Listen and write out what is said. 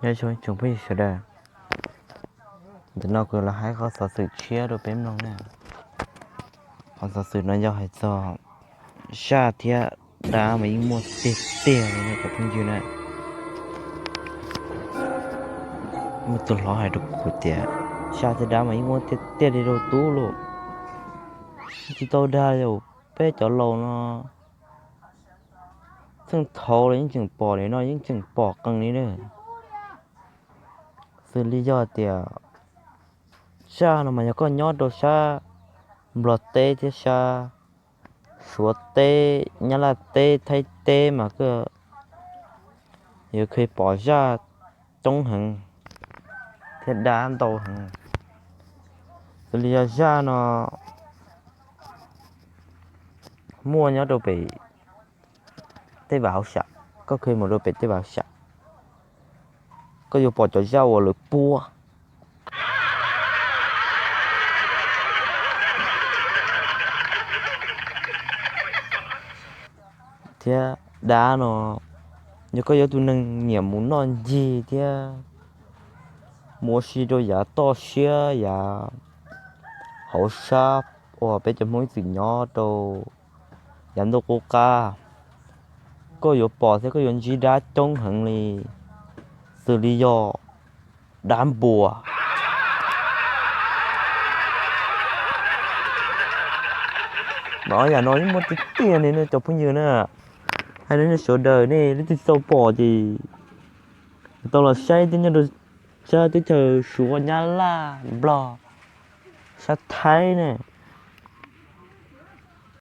Nyob zoo tsoom phooj ywg sawv daws, ntawm no kuv los hais qhov xov xwm tshiab rau peb mloog na. Qhov xov xwm no yog hais txog zaj thiab dab mas yeej muaj tiag tiag li no cov phooj ywg na. Muaj tus hlob hais rau kuv tias zaj thiab dab mas yeej muaj tiag tiag li rau tub los, tsis tau dag li. Peb cov laus no txheej thaud los yeej tseem pom li no, yeej tseem pom qees li na. Xws li yog tias zaj no mas yog koj nyob rau sab Nplog teb thiab sab Suav teb, Nyab Laj teb, Thaib teb mas koj yuav kheev pom zaj coob heev thiab dab ntau heev. Xws li yog zaj no muaj nyob rau pem tej vaj hauv sam, koj kheev mus rau pem tej vaj hauv sam, koj yuav pom cov zaj uas lawv puab thiab dab no. Yog koj yog tus neeg nyiam mus noj ncig thiab mus ua si rau yav toj siab yav hauv sab uas peb cov Hmoob ib txwm nyob rau yav ntuj qub qab, koj yuav pom thiab koj yuav ntsib dab coob heev li, xws li yog dab npua. Mas ob yam no yeej muaj tiag tiag li no cov phooj ywg na. Hais rau nej sawv daws, nej leej twg tsis tau pom ces tau los saib thiab nyob rau sab teb chaws Suav, Nyab Laj, Nplog, sab Thaib ne.